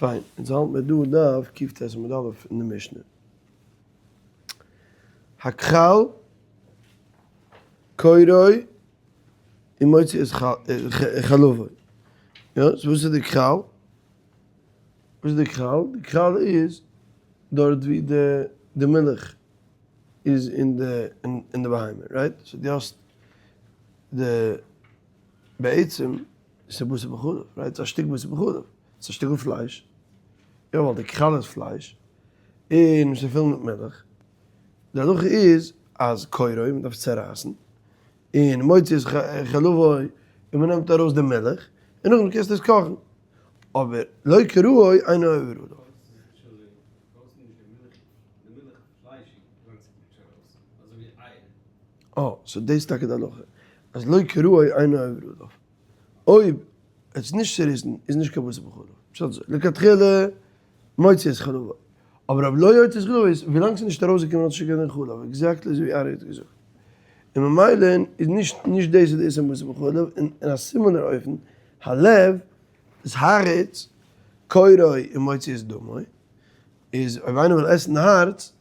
פיין, אונז האלט מיר דא דף קט עמוד א' אין די משנה. הכחל קוראו ומוציא את חלבו. יא, so וואס איז די כחל? וואס איז די כחל? די כחל איז דארט ווי די מילך איז אין די אין די בהמה, right? So דו האסט די בעצם ס'איז בשר בחלב, right? ס'איז א שטיק בשר בחלב, ס'איז א שטיקל פלייש, יא ווייל די כחל איז פלייש, און ס'איז פול מיט מילך, די הלכה איז אז קורעו, מ'דארף עס צערייסן, און מוציא את חלבו, און מ'נעמט ארויס די מילך, און נאכדעם קענסטו עס קאכן, אבער לא קרעו אינו עובר עליו. אה, so דאס איז טאקע די הלכה, אז לא קרעו אינו עובר עליו. אויב עס איז נישט צוריסן איז נישט קיין בשר בחלב. פשט אזוי, לכתחילה מוציא את חלבו, אבער אויב לא יוציא את חלבו איז ווילאנג ס'איז נישט ארויסגעקומען האט עס שוין קיין חלב, exactly אזוי ווי ארי האט געזאגט. און ממילא איז נישט נישט דאס איז די איסור בשר בחלב, און אין א similar אופן, הלב, דאס הארץ, קורעו ומוציא את דמו, איז אויב איינער וויל עסן די הארץ,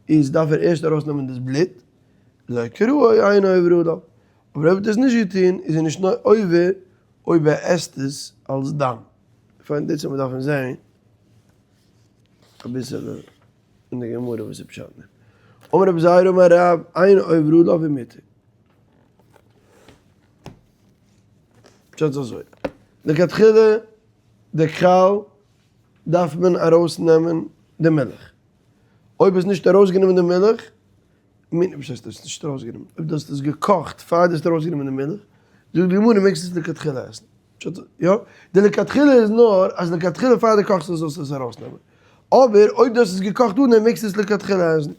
איז דארף ער ערשט ארויסנעמען דאס בלוט, לא קרעו אינו עובר עליו, אבער אויב האט ער עס נישט געטון איז ער נישט נאר עובר אויב ער עסט עס אלס דם. פיין דאס וועט מען דארפן זעהן אביסעלע אין די גמרא וואס איז פשט אין דעם. אמר רבי זירא אמר רב אין עובר עליו ומותר. פשט איז אזוי, לכתחילה די כחל דארף מען ארויסנעמען די מילך, אויב איז נישט ארויסגענומען די מילך, מין וואס הייסט האסט נישט ארויסגענומען? אויב דו האסט עס געקאכט פאר דו האסט ארויסגענומען די מילך, זאגט די גמרא מעגסט עס לכתחילה עסן. יא, די לכתחילה איז נאר אז לכתחילה פאר דו קאכסט עס זאלסטו עס ארויסנעמען. אבער אויב דו האסט עס געקאכט אן דעם מעגסטו עס לכתחילה עסן.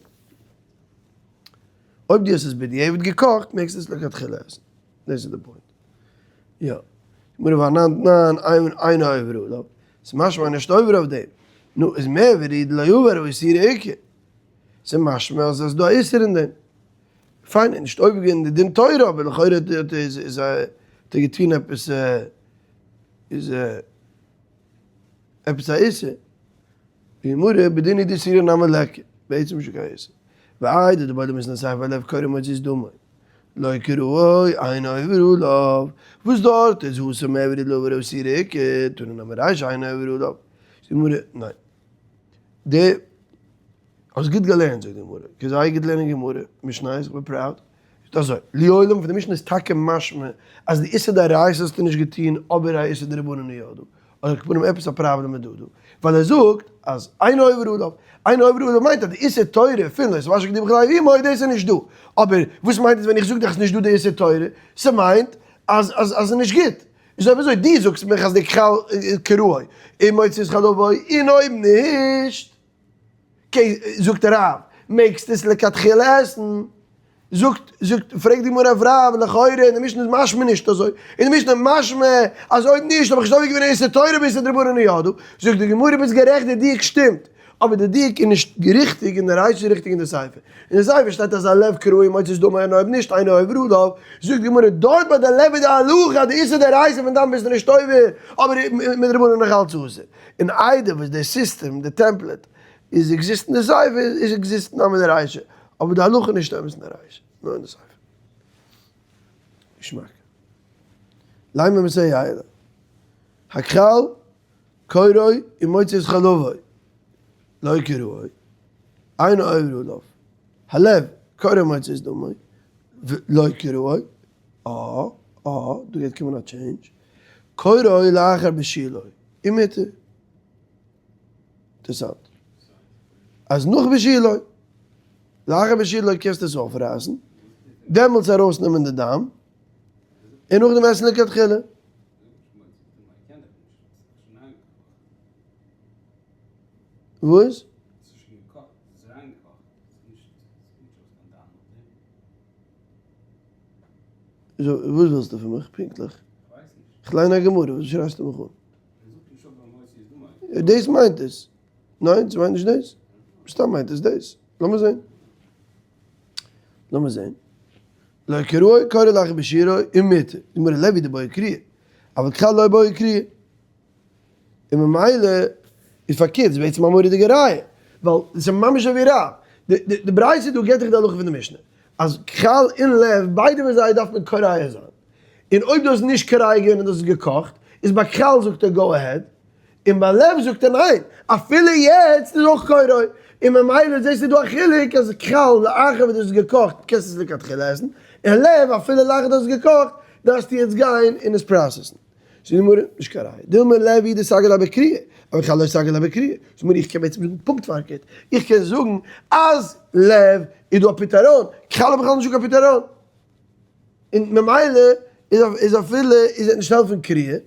אויב דו האסט עס בדיעבד געקאכט מעגסטו עס לכתחילה עסן. דאס איז די point. יא. גמרא ואנן תנן אינו עובר עליו. ס'איז משמע נישט עובר אויף דעם. נו, איז מיעברא דלא עבר איסורא איכא. ס'איז משמע אז עס איז דא א איסור אין דעם. פיין, נישט עובר געווען די דין תורה, אבער לכאורה האט ער געטון עפעס איז עפעס א איסור. די גמרא, בדין הוא דאיסורא נמי ליכא, בעצם נישטא קיין איסור. ואיידי דבעי למיתנא סיפא הלב קורעו ומוציא את דמו. לא קרעו אינו עובר עליו. וואס דארט איז התם מיעברא דלא עבר איסורא איכא, תנא נמי רישא אינו עובר עליו. די גמרא, ניין. די האסט גוט געלערנט זאגט די גמרא, קענסט זייער גוט לערנען גמרא, משניות, איך בין proud, זאגט אזוי, לעולם פון די משנה איז טאקע משמע אז די איסור דאורייתא האסטו נישט געטון אבער א איסור דרבנן איז יא דא, אדער על כל פנים עפעס א פראבלעם איז דא דא, ווייל ער זאגט אז אינו עובר עליו, אינו עובר עליו מיינט אז די איסור תורה פון לא תבשל גדי בחלב אמו דאס איז נישט דא, אבער וואס מיינט עס ווען איך זאג דיך אז נישט דא די איסור תורה, ס'מיינט אז אז אז ס'איז נישט גוט, איז אויב אזוי דו זאגסט מיך אז די כחל קרעו ומוציא את חלבו און אויב נישט זאגט רב מעגסט עס לכתחילה עסן, זאגט זאגט פרעגט די גמרא אויף רב לכאורה אין די משנה איז משמע נישט אזוי, אין די משנה איז משמע אז אויב נישט האב איך נישט עובר געווען איסור תורה באיסור דרבנן איז יא דא, זאגט די גמרא ביסט גערעכט די דיוק שטימט, אבער די דיוק איז נישט ריכטיג און די רישא איז ריכטיג אין די סיפא. אין די סיפא שטייט אז הלב קרעו ומוציא את דמו און אויב נישט אינו עובר עליו, זאגט די גמרא דארט ביי די לב איז די הלכה אז די איסור דאורייתא פון דם ביסטו נישט עובר, אבער מדרבנן נאך אלץ אסור. און איידער וואס די סיסטעם, די template, איז exist אין די סיפא איז exist נאר מיט די רישא, אבער די הלכה איז נישט אמת אין די רישא, נאר אין די סיפא. געשמאק. לימא מסייע ליה. הכחל קורעו ומוציא את חלבו, לא קרעו, אינו עובר עליו, הלב קורעו ומוציא את דמו, לא קרעו, אה, אה, דא גייט קומען א change, קורעו לאחר בישולו, ומותר. אינטערעסאנט. אז נאך בישולו, לאחר בישולו קענסטו עס אויפרייסן, דעמאלטס ארויסנעמען די דם, און נאכדעם עסן לכתחילה. וואס? וואס ווילסטו פון מיך פונקטליך? איך ליין א גמרא, וואס שרייסטו מיך אן? דאס מיינט עס. ניין, ס'מיינט נישט דאס. מסתם מיינט עס דאס. לאמיר זען. לאמיר זען. לא קראו קורא לך בשירו ומותר. די גמרא לוי דבעי קריאה. אבל כלל לא בעי קריאה. און ממילא. איז פארקערט, ס'איז בעצם א מורא'דיגע ראיה, ווייל ס'איז ממש אזוי ווי רב. די ברייתא דא געבט דאך די הלכה פון די משנה, אז כחל און לב ביידע פון זיי דארף מען קורע זיין, און אויב דו האסט נישט קורע געווען און דאס איז געקאכט, איז ביי כחל זאגט ער go ahead, און ביי לב זאגט ער ניין, אפילו יעצט איז אויך קורע, און ממילא זעסטו דא א חילוק אז כחל לאחר וואס דאס איז געקאכט קענסטו עס לכתחילה עסן, און לב אפילו לאחר דאס איז געקאכט דארפסטו יעצט גיין און עס process ן. זאגט די גמרא, נישט קיין ראיה, דילמא לב הוא דסגי ליה בקריעה, אבער כחל לא סגי ליה בקריעה, זאגט די גמרא איך קען בעצם זאגן פונקט פארקערט, איך קען זאגן אז לב איז דא א פתרון, כחל האב איך בכלל נישט דא קיין פתרון, און ממילא איז אפילו איז וועט נישט העלפן קריעה,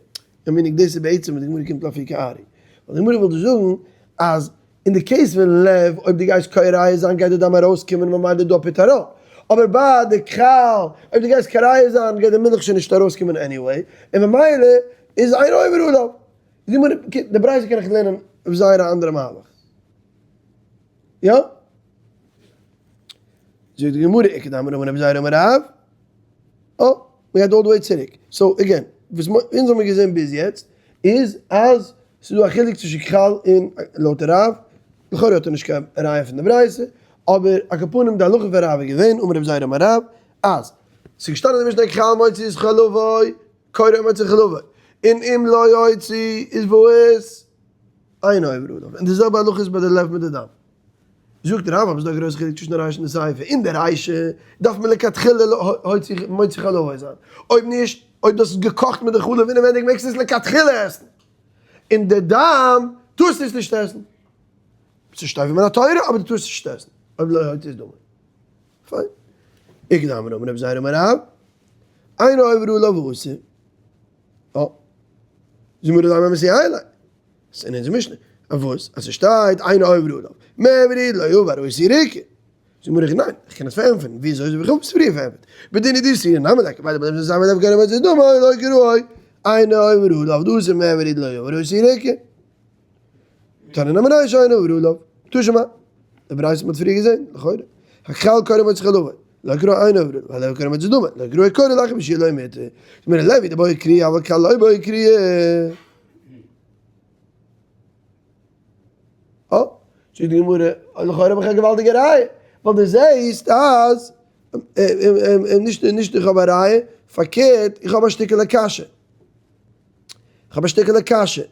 איך מיין דאס איז בעצם וואס די גמרא קומט לאפוקי ארי, ווייל די גמרא וויל דא זאגן אז אין די case פון לב אויב דו גייסט קורע זיין גייט די דם ארויסקומען ממילא איז דא א פתרון, אבער ביי די כחל אויב דו גייסט קורע זיין גייט די מילך שוין נישט ארויסקומען anyway, און ממילא איז אין עובר עליו. די גמרא, די ברייתא קען איך לערנען אויף זייער א אנדערע מהלך. יא? זאגט די גמרא, איכא דאמרי אמר רבי זירא אמר רב, אה, מ'גייט all the way צוריק. so again, וואס אונז האמיר געזען ביז יעצט איז אז ס'איז דא א חילוק צווישן כחל און לויט רב, לכאורה האט ער נישט קיין ראיה פון די ברייתא, אבער על כל פנים די הלכה פון רב איז געווען, אמר רבי זירא אמר רב, אז ס'איז געשטאנען אין די משנה כחל מוציא את חלבו, קורע מוציא חלבו, און אם לא הוציא איז וואס? אין עובר עליו, און די זעלבע הלכה איז ביי די לב מיט די דם. זאגט רב אבער ס'איז דא א גרויסע חילוק צווישן די רישא און די סיפא, אין די רישא דארף מען לכתחילה מוציא חלבו זיין, אויב נישט, אויב דאס איז געקאכט מיט די חלב אינעווענדיג מעגסטו עס לכתחילה עסן, און די דם טארסטו עס נישט עסן, ס'איז שטייף מן התורה אבער דו טארסט עס נישט עסן, אויב לא הוציא איז דמי. פיין. איכא דאמרי אמר רבי זירא אמר רב, אין עובר עליו ואסור. אה. זאג מיר למה מסייע ליה. ס'איז אין אונזער משנה. אויף וואס? אז ס'שטייט אין עובר עליו. מיעברא הוא דלא עבר איתירא איכא. זאגט מיר איך ניין, איך קען עס פארענטפערן. ווי אזוי? אזוי ווי איך האב עס פריער פארענטפערט. בדין הוא דאיתירא נמי ליכא ווייל די בלעם זיין מיט דעם קען מען דא לא קרא אין עובר עליו דאס איז מיעברא הוא דלא עבר איתירא איכא. תנא נמי רישא אין עובר עליו. תא שמע. די ברייתא מ'האט פריער געזען, לכאורה. הכחל קורע מוציא חלבו. לא קרא אין עובר עליו. הלב קורע מוציא דמו. לא קרא קורע לאחר בשיעור לא מותר. זאת אומרת לב הוא דבעי קריעה אבל כחל לא בעי קריעה. אה, זאגט די גמרא, לכאורה האב איך א געוואלדיגע ראיה, ווייל דו זעהסט אז, נישט נישט איך האב א ראיה, פארקערט איך האב א שטיקעלע קשיא, איך האב א שטיקעלע קשיא,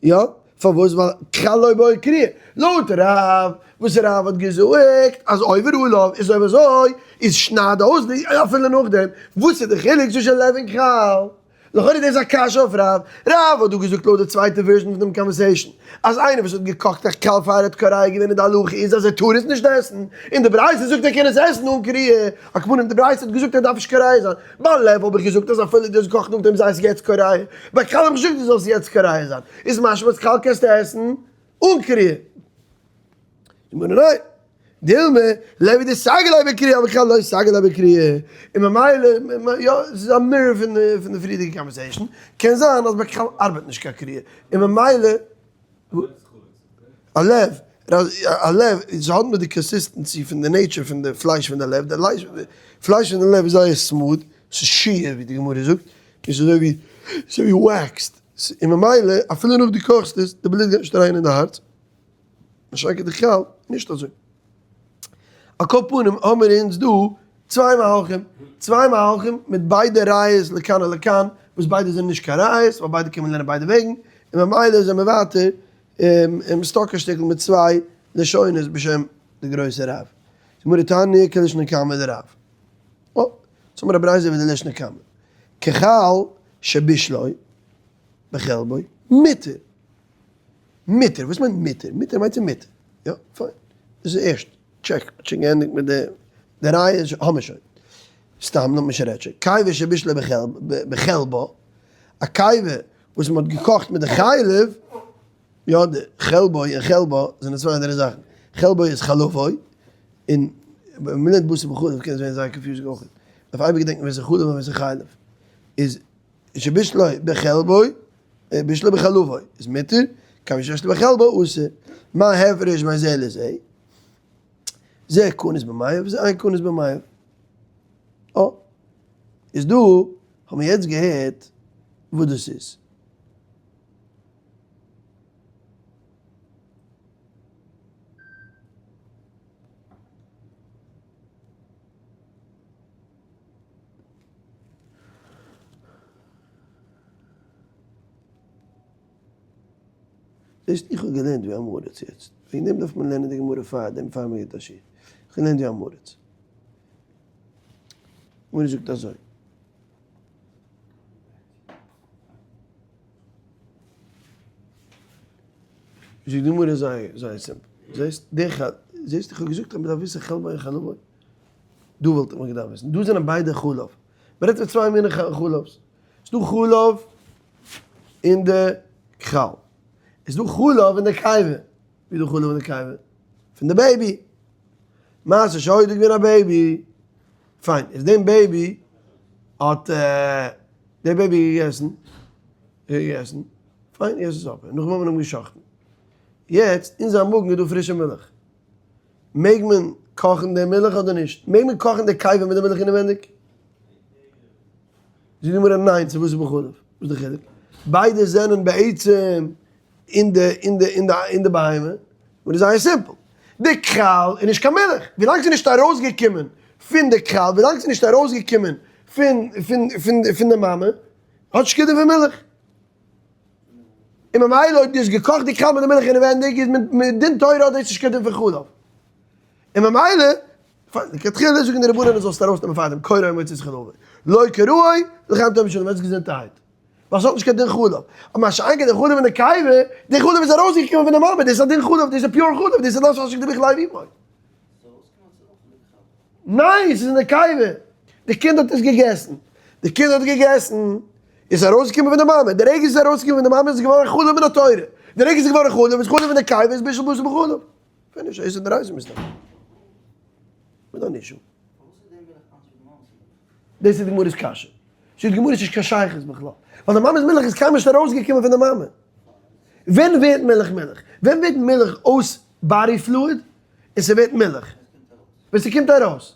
יא, פארוואס? ווייל כחל לא בעי קריעה, לויט רב, וואס רב האט געזאגט אז עובר עליו איז אויב אזוי איז שנייד אויס די אפילו נאכדעם, וואס איז די חילוק צווישן לב און כחל? לכאורה איז דאס א קשיא אויף רב, רב האט דא געזאגט לויט די צווייטע version פון דעם conversation, אז איינער וואס האט געקאכט א כחל פאר ער האט קורע געווען און די הלכה איז אז ער טאר עס נישט עסן, און די ברייתא זאגט ער קען עס עסן אן קריעה, על כל פנים די ברייתא האט געזאגט ער דארף נישט קורע זיין, ביי לב האב איך געזאגט אז אפילו דו האסט געקאכט נאכדעם זיי עס יעצט קורע, ביי כחל האב איך נישט געזאגט דו זאלסט יעצט קורע זיין, איז משמע אז כחל קענסטו עסן אן קריעה. גמרא ניין. דילמא, לב הוא דסגי ליה בקריעה, אבער כחל לא סגי ליה בקריעה. און ממילא, יא, ס'איז א mirror פון די פון די פריערדיגע conversation. קען זיין אז ביי כחל ארבעט נישט קיין קריעה. און ממילא, א לב, א לב, ס'האט מיט די consistency פון די nature פון די פלייש פון די לב. די פלייש פון די לב איז זייער smooth, ס'איז שיער ווי די גמרא זאגט, און ס'איז אזוי ווי, ס'איז ווי waxed. און ממילא, אפילו נאך דו קאכסט עס, די בלוט גייט נישט אריין אין די הארץ. משא כ די כחל, נישט אזוי. על כל פנים האמיר אונז דא צוויי מהלכים, צוויי מהלכים מיט ביידע ראיות לכאן ולכאן, וואס ביידע זענען נישט קיין ראיות, ווייל ביידע קען מען לערנען ביידע וועגן, און ממילא זענען מיר ווייטער stuck א שטיקל מיט צוויי לשונות בשם די גרויסע רב. גמרא תניא כלישנא קמא דרב. אה, יעצט האמיר א ברייתא ווי די לישנא קמא. כחל שבישלו בחלבו מותר. מותר, וואס מיינט מותר? מותר מיינט ס'איז מותר. יא, פיין. דאס איז ערשט. check. מ'האט שוין געענדיגט מיט די די ראיה האמיר שוין. סתם לאמיר שוין רעדן. קיבה שבישלו בחלבה, א קיבה וואס מ'האט געקאכט מיט די חלב, יא די חלבו און חלבה זענען צוויי אנדערע זאכן. חלבו איז חלבו, און ווען מ'לערנט בשר בחלב קען עס ווערן זייער confusing אויך. מ'דארף אייביג געדענקען ווען ס'איז חלב און ווען ס'איז חלב. איז שבישלו בחלבו, בישלו בחלבו איז מותר, קיבה שבישלו בחלבה אסור. מה הפרש בין זה לזה? זה כנוס במעיו וזה אין כנוס במעיו. אה, איז דא האבן מיר יעצט געהערט וואס דאס איז. זעסט איך האב געלערנט ווי עם הארץ יעצט, וועגן דעם דארף מען לערנען די גמרא פאר דעם פאר מען געבט א שיעור, איך האב געלערנט ווי עם הארץ. גמרא זאגט אזוי. זאגט די גמרא זייער זייער simple, זעסט די ח, זעסט איך האב געזאגט אז מען דארף וויסן חלבו און חלבו, דא וואלט מען געדארפט וויסן, דא זענען ביידע חלב, מען רעדט פון צוויי מיני חלב'ס, ס'איז דא חלב אין די כחל, איז דא חלב אין די קיבה, ווי איז דא חלב אין די קיבה? פון די baby, מעשה שהיה דא געווען א baby, פיין, איז דעם baby האט דער baby געגעסן, געגעסן, פיין, יעצט איז אפער, נאכדעם האט מען אים גע'שחט'ן, יעצט אין זיין מאגן איז דא פרישע מילך, מעג מען קאכן די מילך אדער נישט? מעג מען קאכן די קיבה מיט די מילך אינעווענדיג? זאגט די גמרא ניין, צו וואס איז בחלב? וואס איז די חילוק? ביידע זענען בעצם אין די אין די אין די אין די בהמה, און איז זייער simple, די כחל איז נישט קיין מילך, ווילאנג ס'איז נישט ארויסגעקומען פון די כחל, ווילאנג ס'איז נישט ארויסגעקומען פון פון פון פון די מאמע, האט נישט קיין דין פון מילך. און ממילא אויב דו האסט געקאכט די כחל מיט די מילך אינעווענדיג איז מדין תורה האט דאס נישט קיין דין פון חלב. און ממילא, לכתחילה זאגן די רבנן אז זאלסט ארויסנעמען פאר דעם קורא מוציא חלבו. לא קראו, לחיים טובים שלום, עס איז געזונטערהייט. ווייל ס'האט נישט קיין דין חלב. אבער מה שאין כן די חלב אין די קיבה, די חלב איז ארויסגעקומען פון די מאמע, דאס איז א דין חלב, דאס איז pure חלב, דאס איז לא ששק דבחלב אמו. ניין, ס'איז אין די קיבה. די קינד האט עס געגעסן. די קינד האט געגעסן, איז ארויסגעקומען פון די מאמע. די רגע ס'איז ארויסגעקומען פון די מאמע איז עס געווארן חלב מן התורה. די רגע ס'איז געווארן חלב, איז חלב אין די קיבה איז בישול בשר בחלב. finish, איז אין די רייזע מסתמא. מיט אן issue. דאס איז די גמרא'ס קשיא. זאגט די גמרא ס'נישט קיין שייכות בכלל. ווייל די מאמע'ס מילך איז קיינמאל נישט ארויסגעקומען פון די מאמע. ווען ווערט מילך מילך? ווען ווערט מילך אויס body fluid און ס'ווערט מילך? ווען ס'קומט ארויס.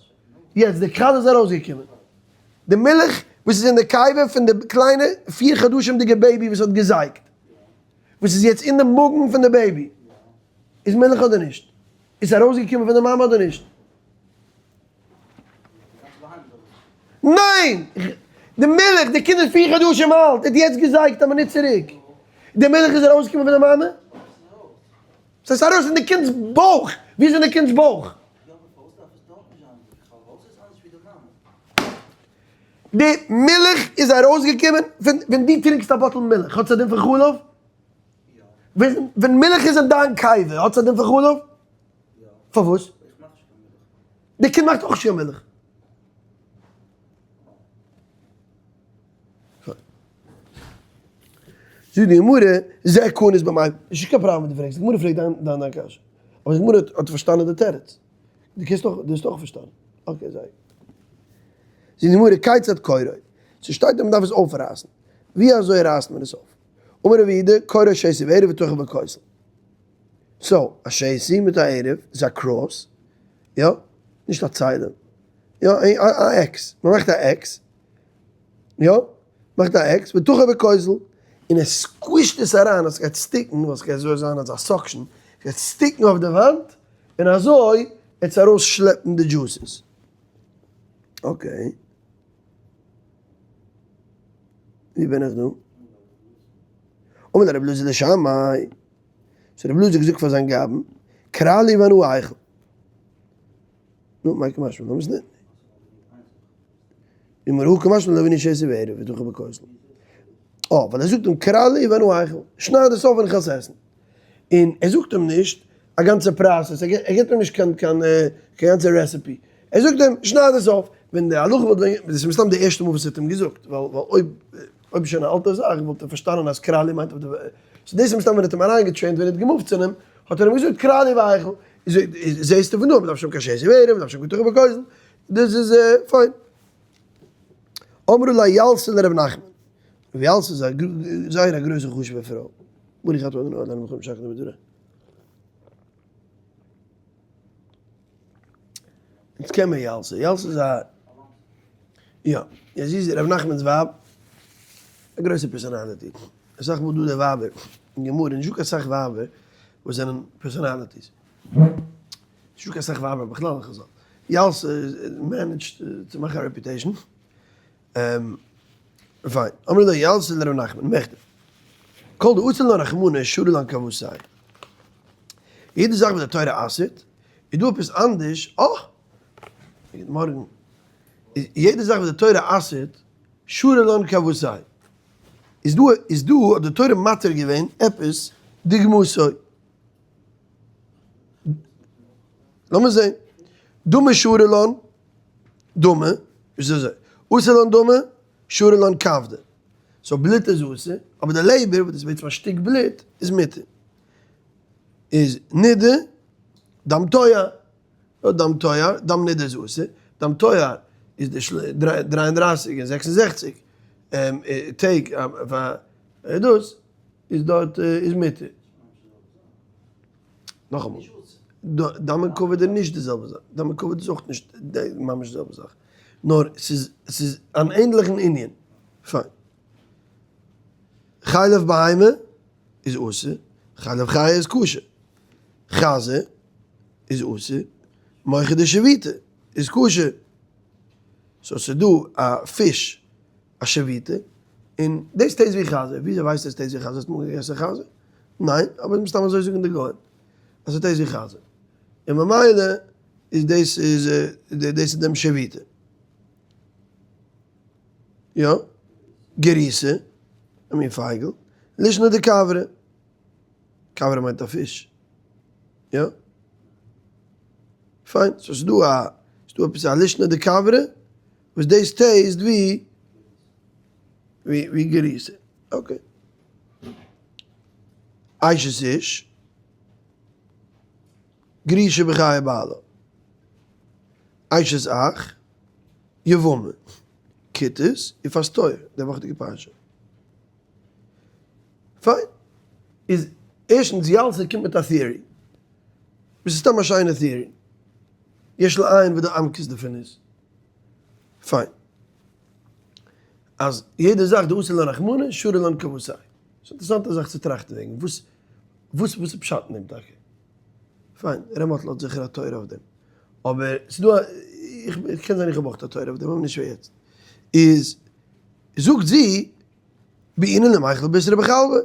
יעצט די כחל איז ארויסגעקומען. די מילך וואס איז אין די קיבה פון די קליינע פיר חדשים'דיגע baby וואס האט געזייגט. וואס איז יעצט אין די מאגן פון די baby. איז מילך אדער נישט? איז ארויסגעקומען פון די מאמע אדער נישט? ניין! די מילך, די קינד איז פיר חדשים אלט, האט יעצט געזייגט א מינוט צוריק. די מילך איז ארויסגעקומען פון די מאמע? ס'איז ארויס פון די קינד'ס בויך! ווי איז אין די קינד'ס בויך? די מילך איז ארויסגעקומען פון ווען דו טרינקסט א bottle מילך, האט עס א דין פון חלב? ווען מילך איז אין דיין קיבה, האט עס א דין פון חלב? פארוואס? די קינד מאכט אויך נישט קיין מילך. זאגט די גמרא, זה כנוס במאי, נישט קיין פראבלעם וואס דו פרעגסט, די גמרא פרעגט דיין דיין קשיא, אבער די גמרא האט פארשטאנען די תירוץ, דו קענסט אויך, דו האסט אויך פארשטאנען, okay זייער גוט. זאגט די גמרא, כיצד קורעו, ס'שטייט אז מ'דארף עס אויפרייסן, ווי אזוי רייסט מען עס אויף? אמר רב יהודה, קורעו שתי וערב ותוכו בכותל. so, א שתי מיט א ערב איז א cross, יא? נישט א ציילעם. יא, א X. מען מאכט א X. יא? מאכט א X, ותוכו בכותל, און עס squish ט עס אריין אז ס'גייט stick ן, ווייל ס'גייט אזוי זיין אזא suction, ס'גייט stick ן אויף די וואנט, און אזוי וועט עס ארויס שלעפן די juices. okay. ווי בין איך דא? אמר ליה רבי אלעזר לשמעיה. so רבי אלעזר האט געזאגט פאר זיין גבאי, קרע לי ואנא אוכל. נו, מאי קא משמע לן איז ניט. אמר הא קא משמע לן להביא שתי וערב ותוכו בכותל. אה, ווייל ער זאגט אים קרע לי ואנא אוכל, שנייד עס אויף און איך וועל עס עסן. און ער זאגט אים נישט א גאנצע process, ער גיבט אים נישט קיין קיין קיין גאנצע recipe. ער זאגט אים שנייד עס אויף. ווען די הלכה וואלט ווען, דאס איז מסתם די ערשטע מאל וואס ער האט אים געזאגט, ווייל ווייל אויב אויב איז שוין א אלטע זאך וואלט ער פארשטאנען אז קרע לי מיינט אויף די so דאס איז מסתם ווען ער האט אים אריינגע train ט ווען ער האט גע move ט צו אים האט ער אים געזאגט קרע לי ואוכל זעהסטו פון דא מ'דארף שוין קיין שתי וערב מ'דארף שוין קיין ותוכו בכותל דאס איז פיין. אמרה ליה ילתא לרב נחמן, רב ילתא איז א זייער א גרויסע חשובע פרוי, ברוך אתה אדוני עולם מלך המשחתים בדורו. אונז קען מיר ילתא, ילתא איז א יא, יא זי איז ר' נחמנ'ס ווייב, א גרויסע personality, אסאך מאל דא די ווייבער אין גמרא, נישט דא קיין סאך ווייבער וואס זענען personalities, נישט דא קיין סאך ווייבער בכלל אין חזל, ילתא manage ט צו מאכן א reputation, פיין, אמרה ליה ילתא לר' נחמן, מכדי. כל דאסר לן רחמנא שרי לן כוותיה. יעדע זאך וואס די תורה אסר'ט, איז דא עפעס אנדערש, אה! גוט מארגן. יעדע זאך וואס די תורה אסר'ט, שרי לן כוותיה. איז דא, איז דא האט די תורה מתיר געווען עפעס דוגמתו. לאמיר זעהן. דמא שרי לן דמא, איז אזוי, אסר לן דמא, שרי לן כבדא. so בלוט איז אסור, אבער די לעבער וואס דאס איז בעצם א שטיק בלוט איז מותר. איז נידה, דם טוהר, לא דם טוהר, דם נידה איז אסור, דם טוהר איז די 33 און 66 טעג פאר דאס איז דארט איז מותר. נאכאמאל, דם און כבד איז נישט די זעלבע זאך, דם און כבד איז אויך נישט ממש די זעלבע זאך, נאר ס'איז ס'איז אן ענדליכן ענין. פיין. חלב בהמה איז אסור, חלב חיה איז כשר. חזיר איז אסור, מוכר דשביתה איז כשר. so ס'איז דא א פיש א שביתה, און דאס taste ווי חזיר. וויאזוי ווייסטו עס taste ווי חזיר? האסט אמאל געגעסן חזיר? ניין, אבער מסתם אזוי זאגן די גוים אז ס'טעיסט ווי חזיר. און ממילא איז דאס איז דאס איז דעם שביתה. יא, גריסה, א מין פייגל, לישנא דכוורי, כוורי מיינט א פיש, יא? פיין, so ס'איז דא א, ס'איז דא עפעס א לישנא דכוורי וואס דאס taste ווי, ווי גריסה, okay. אשת איש, גרושה בחיי בעלה. אשת אח, יבמה, כותית, יפת תואר, די וואכעדיגע פרשה. פיין. איז ערשטנס ילתא קומט מיט א theory. וואס איז סתם א שיינע theory. יש לעיין וואס די עמקות דערפון איז. פיין. אז יעדע זאך דאסר לן רחמנא שרי לן כוותיה. ס'איז אינטערעסאנטע זאך צו טראכטן וועגן. וואס וואס איז פשט אין דעם טאקע? פיין, ר' מאטל האט זיכער א תורה אויף דעם. אבער ס'איז דא א, איך קען זיין איך האב אויך א תורה אויף דעם, אבער נישט פאר יעצט. איז, זאגט זי, בעינן למיכל בישרא בחלבא,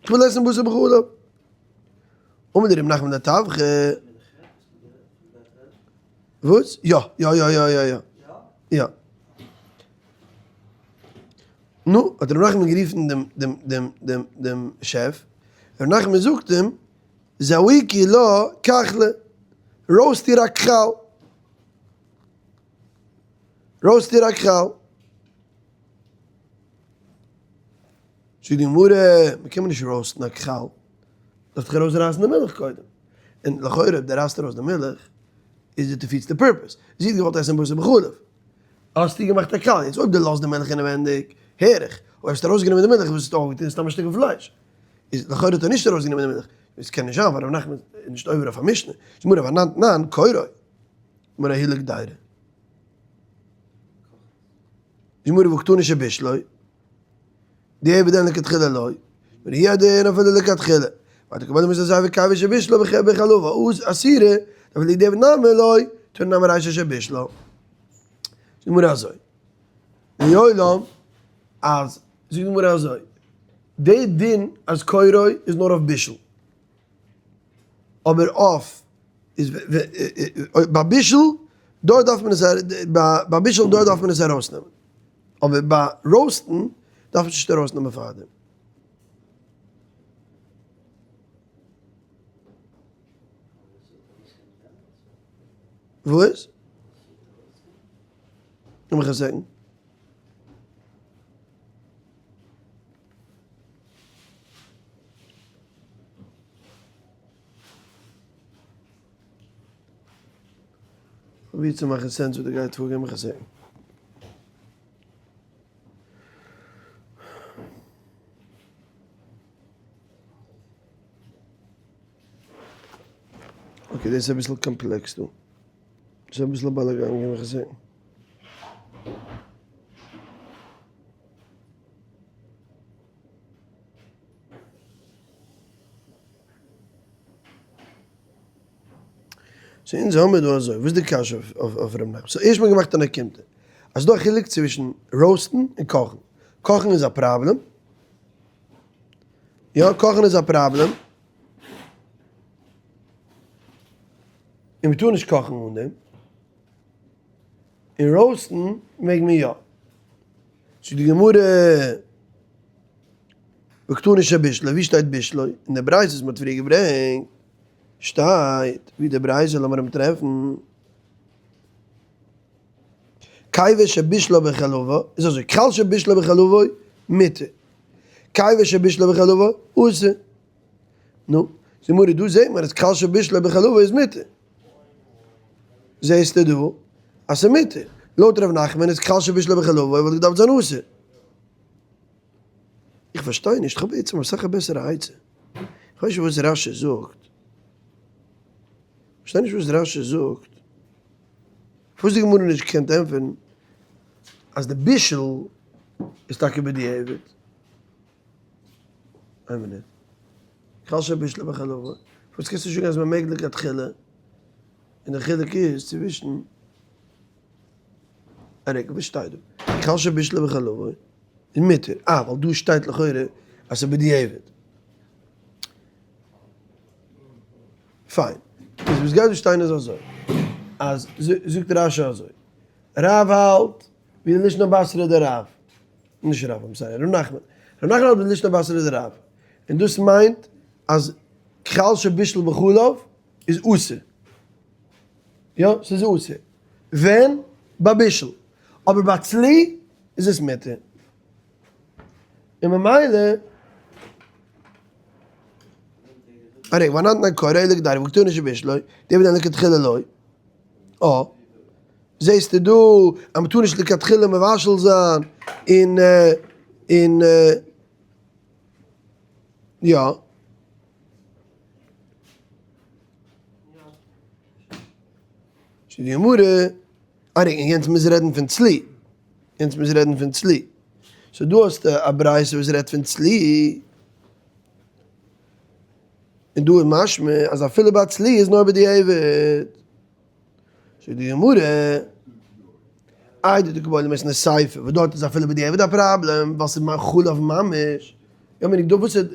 איך וויל עסן בשר בחלב. אמר ליה ר' נחמן לטבחא, וואס? יא, יא יא יא יא יא. יא. נו, האט ר' נחמן גערופן דעם דעם דעם דעם דעם שעף, ר' נחמן זאגט אים, זעיקי לה כחלא, roast איר א כחל, roast איר א כחל. זאגט די גמרא, מען קען נישט roast ן א כחל, דארף דאך ארויסרייסן די מילך קודם, און לכאורה אויב דו רייסט ארויס די מילך, איז it defeats the purpose, זי האט געוואלט עסן בשר בחלב, האסטו געמאכט א כחל, יעצט אויב דו לאזט די מילך אינעווענדיג, הער איך, אויב האסטו ארויסגענומען די מילך וואס האסטו אויפגעטון, סתם א שטיקל פלייש. איז לכאורה האט ער נישט ארויסגענומען די מילך, עס קען נישט זיין ווייל ר' נחמן איז נישט עובר אויף א משנה, איז מרא ואנן תנן קוראי, מרא הילוק דיירא. איז מרא וקטני שבישלו, דיעבד אין לכתחילה לא, והיא הדין אפילו לכתחילה, ואתה קבל מזה זיי וקייבי שבישלו בחלבה, אז אסירה, אפילו דיעבד נמי לא, תנא נמי רישא שבישלו. זאגט מרא אזוי, לעולם אז, זאגט די גמרא אזוי, די דין אז קוראי איז נאר אויף בישול, אבער אויף איז ביי בישול דארט דארף מען עס ביי בישול דארט דארף מען עס ארויסנעמען, אבער ביי roast ן דארף מען נישט ארויסנעמען פארדעם. וואס? לאמיך עס זען. פרוביר צו מאכן sense וואס דא גייט פאר, גיב מיך א second. okay, דאס איז אביסל קאמפלעקס דא. דאס איז אביסל א באלאגאן, גיב מיך א second. so אונז האמיר דא אזוי, וואס איז די קשיא אויף ר' נחמן? so ערשט מאל געמאכט אן אוקימתא, אז ס'דא א חילוק צווישן roast ן און קאכן, קאכן איז א פראבלעם. יא, קאכן איז א פראבלעם. און מ'טאר נישט קאכן אן דעם. און roast ן מעג מען יא. זאגט די גמרא, וקתני שבישלו, ווי שטייט בישלו? אין די ברייתא וואס מ'האט פריער געברענגט שטייט, ווי די ברייתא לאמיר אים טרעפן. קיבה שבישלה בחלבו, איז אזוי, כחל שבישלה בחלבו, מותר. קיבה שבישלה בחלבו, אסור. נו, זאגט די גמרא, דא זעט מען אז כחל שבישלה בחלבו איז מותר. זעסטו דא אז ס'איז מותר. לויט ר' נחמן איז כחל שבישלה בחלבו וואלט געדארפט זיין אסור. איך פארשטיי נישט, כ'האב בעצם אסאך א בעסערע עצה. כ'ווייס נישט וואס רש"י זאגט. כ'פארשטיי נישט וואס רש"י זאגט. פארוואס די גמרא נישט געקענט ענטפערן אז די בישול איז טאקע בדיעבד? איין מינוט. כחל שבישלה בחלבו. פארוואס קענסטו נישט זאגן אז מ'מעג לכתחילה? און די חילוק איז צווישן א רגע, וואס שטייט דא? כחל שבישלה בחלבו איז מותר. אה, ווייל דא שטייט לכאורה אז ס'איז בדיעבד. פיין. איז וואס גייט דא שטיין איז אזוי, אז זאגט רש"י אזוי, רב האלט ווי די לישנא בתרא דרב, נישט רב, I'm sorry, ר' נחמן, ר' נחמן האלט ווי די לישנא בתרא דרב, און דאס מיינט אז כחל שבישל בחלב איז אסור. יא, ס'איז אסור. ווען? ביי בישול. אבער ביי צלי איז עס מותר. און ממילא ארי ואנן תנן קורא אלא גדרים וקטני שבישלו די ווען לכתחילה לא אה זעסטו דא אז מ'טאר נישט לכתחילה מבשל זיין און און יא. זאגט די גמרא, ארי און יענץ מוז רעדן פון צלי, יענץ מוז רעדן פון צלי, so דא האסטו א ברייתא וואס רעדט פון צלי, און דא איז משמע אז אפילו ביי צלי איז נאר בדיעבד. זאגט די גמרא, איידי דקא בעי למיתני סיפא, וואס דארט איז אפילו בדיעבד א פראבלעם, ווייל ס'איז חלב ממש, יא מיין איך דא וואס איז,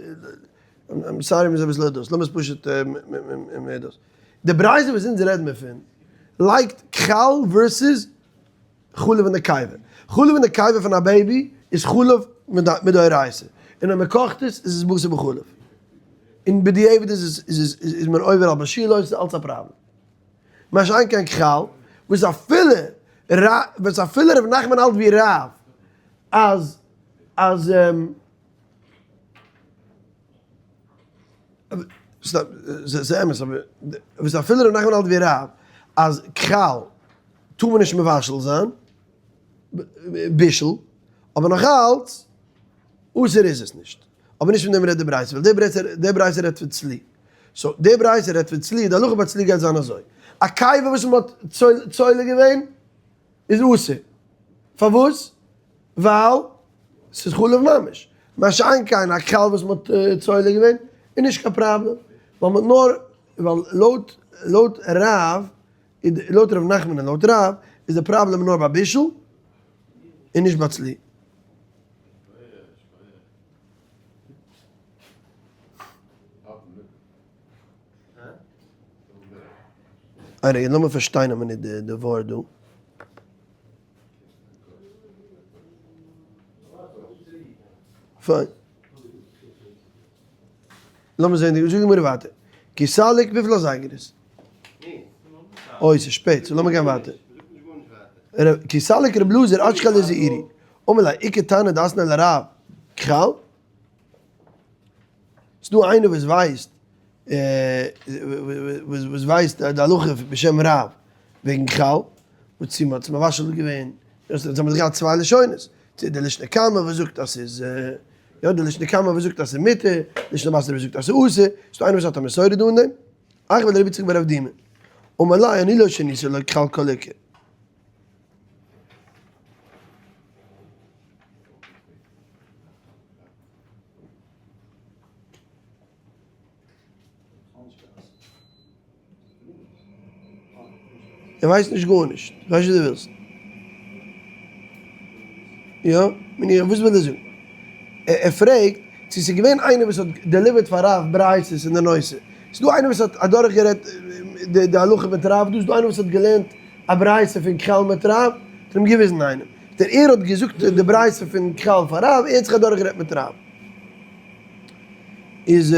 I'm sorry מ'איז אביסל דאס, לאמיר עס פשוט דאס. די ברייתא וואס אונז רעדן מיר פון לייגט כחל versus חלב אין די קיבה. חלב אין די קיבה פון א baby איז חלב מדאורייתא, און אויב מען קאכט עס איז עס בשר בחלב. און בדיעבד איז עס איז מען עובר על בשילו, עס איז אלץ א פראבלעם. מה שאין כן כחל, וואס אפילו וואס אפילו ר' נחמן האלט ווי רב אז אז. ס'איז אמת אבער וואס אפילו ר' נחמן האלט ווי רב אז כחל טאר מען נישט מבשל זיין בישול אבער נאך אלץ אסור איז עס נישט אבער נישט פון דעם רעדט די ברייתא ווייל די ברייתא רעדט פון צלי so די ברייתא רעדט פון צלי די הלכה ביי צלי גייט זיין אזוי א קיבה וואס מען האט צולע געווען איז אסור. פארוואס? ווייל ס'איז חלב ממש. מה שאין כן א כחל וואס מ'האט צולע געווען איז נישט קיין פראבלעם. ווייל מ'האט נאר, ווייל לויט לויט רב, לויט ר' נחמן און לויט רב איז די פראבלעם נאר ביי בישול און נישט ביי צלי. איין רגע, לאמיר פארשטיין א מינוט די ווארט דא. פיין. לאמיר זען די, זאג די גמרא ווייטער. כי סליק, וויפיל אזייגער איז? אוי, ס'איז שפעט, so לאמיר גיין ווייטער. כי סליק רב אלעזר אשכחיה לזעירי. אמר ליה, איכא תנא דאתנא לרב כחל? ס'דא איינער וואס ווייסט וואס ווייסט די הלכה בשם רב וועגן כחל, וואס צו מ'האט עס מבשל געווען, דאס האבן זיך געהאט צוויי לשונות, צו די לישנא קמא וואס זאגט אז ס'איז יא, די לישנא קמא וואס זאגט אז ס'איז מותר, לישנא בתרא וואס זאגט אז ס'איז אסור, ס'דא איינער וואס האט א מסורה דא אין דעם? אחוה לרבי יצחק בר אבדימי, אמר ליה אני לא שניתי לא כחל כל עיקר. ער ווייסט נישט גארנישט, איך ווייס נישט וואס דו ווילסט. יא? וואס וויל ער זאגן? ער פרעגט צו צו ס'איז געווען איינער וואס האט delivered פאר רב ברייתות אין די נושא. ס'איז דא איינער וואס האט אדורכגערעדט די הלכה מיט רב, דא איז דא איינער וואס האט געלערנט א ברייתא פון כחל מיט רב, האט ער אים געוויזן איינעם. דער ער האט געזאגט די ברייתא פון כחל פאר רב, ער האט זיך אדורכגערעדט מיט רב. איז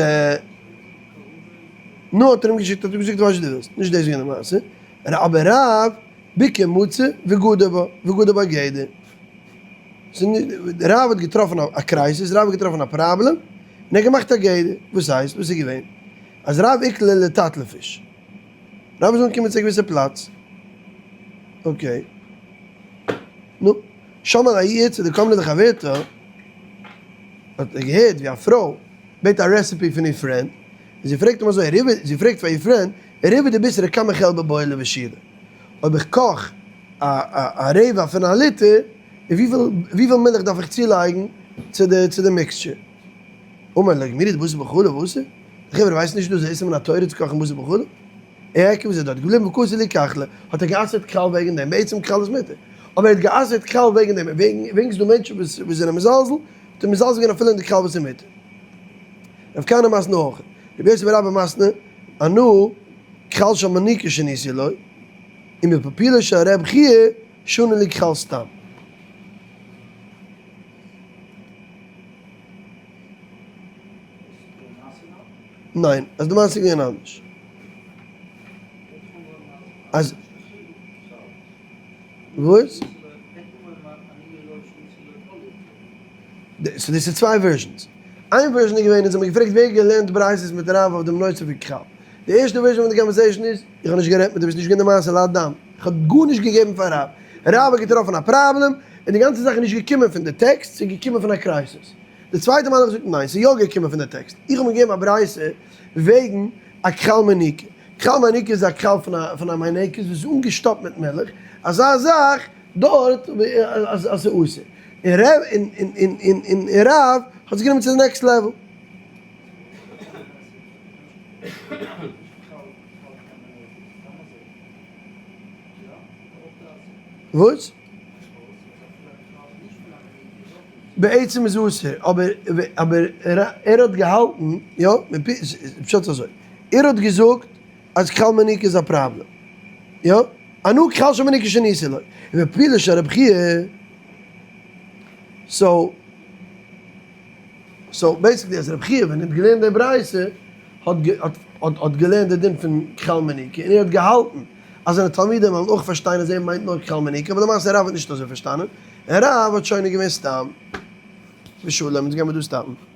נו האט ער אים געשיקט האט ער געזאגט וואס דו ווילסט, נישט דאס איז געווען די מעשה, אבער רב ביקר מצה וגדר בה, וגדר בה גדר. רב האט געטראפן א crisis, רב האט געטראפן א פראבלעם, און ער האט געמאכט א גדר. וואס הייסט? וואס איז געווען? אז רב איקלע לתתלפיש. רב איז אנגעקומען צו א געוויסע פלאץ. okay. נו, שמע לההיא איתתא דקאמרה לחברתה, האט ער געהערט ווי א פרוי בעט א recipe פון איר friend, און זי פרעגט אים אזוי, זי פרעגט פאר איר friend, ריבעא דבישרא כמה חלבא בעי לבשולא? אויב איך קאך א א רבע פון א ליטער, וויפיל מילך דארף איך צולייגן צו די צו די mixture? אמר לא גמירי דבשר בחלב אסור? די חברה ווייסן נישט דאס איז איסור מן התורה צו קאכן בשר בחלב? ע כ וואס איז דארט געבליבן וכתב לי כחלה, האט ער גע'אסר'ט כחל וועגן דעם, בעצם כחל איז מותר, אבער ער האט גע'אסר'ט כחל וועגן דעם, וועגן וועגן ס'דא מענטשן וואס וואס זענען מזלזל, האט ער מזלזל געווען אפילו אין די כחל וואס איז מותר. רב כהנא מתני הכי, רבי יוסי בר אבא מתני, אנא כחל של מניקה שניתי לו, ומפלפולו של ר' חייא שני לי כחל סתם. ניין, אז די מעשה איז געווען אנדערש. אז. וואס? so דאס איז צוויי versions. איין version איז געווען אונז האבן געפרעגט ווער געלערנט ברייתות מיט רב אויף דעם נושא פון כחל. די ערשטע version פון די conversation איז, איך האב נישט גערעדט מיט דיר, ביסט נישט געווען די מעשה לד דם. איך האב גארנישט געגעבן פאר רב. רב האט געטראפן א פראבלעם, און די גאנצע זאך איז נישט געקומען פון די טעקסט, ס'איז געקומען פון א crisis. די צווייטע מהלך זאגט ניין, ס'איז יא געקומען פון די טעקסט. איך האב אים געגעבן א ברייתא וועגן א כחל מניקה. כחל מניקה איז א כחל פון א מינקת וואס איז אנגעשטאפט מיט מילך, אזא זאך דארט אז ס'איז אסור. און רב האט עס גענומען צו די next level. וואס? בעצם איז אסור, אבער אבער ער האט געהאלטן, יא, פשט איז אזוי, ער האט געזאגט אז כחל מניקה איז א פראבלעם, יא, אנא כחל של מניקה שניסה לו, ופלפולו של רב חייא, so so basically אז רב חייא ווען ער האט געלערנט די ברייתא האט האט געלערנט די דין פון כחל מניקה און ער האט געהאלטן אז זיינע תלמידים וועלן אויך פארשטיין אז ער מיינט נאר כחל מניקה אבער למעשה רב האט נישט אזוי פארשטאנען און רב האט שונה געווען סתם. ושלום, אונז גיימיר דא stop ן.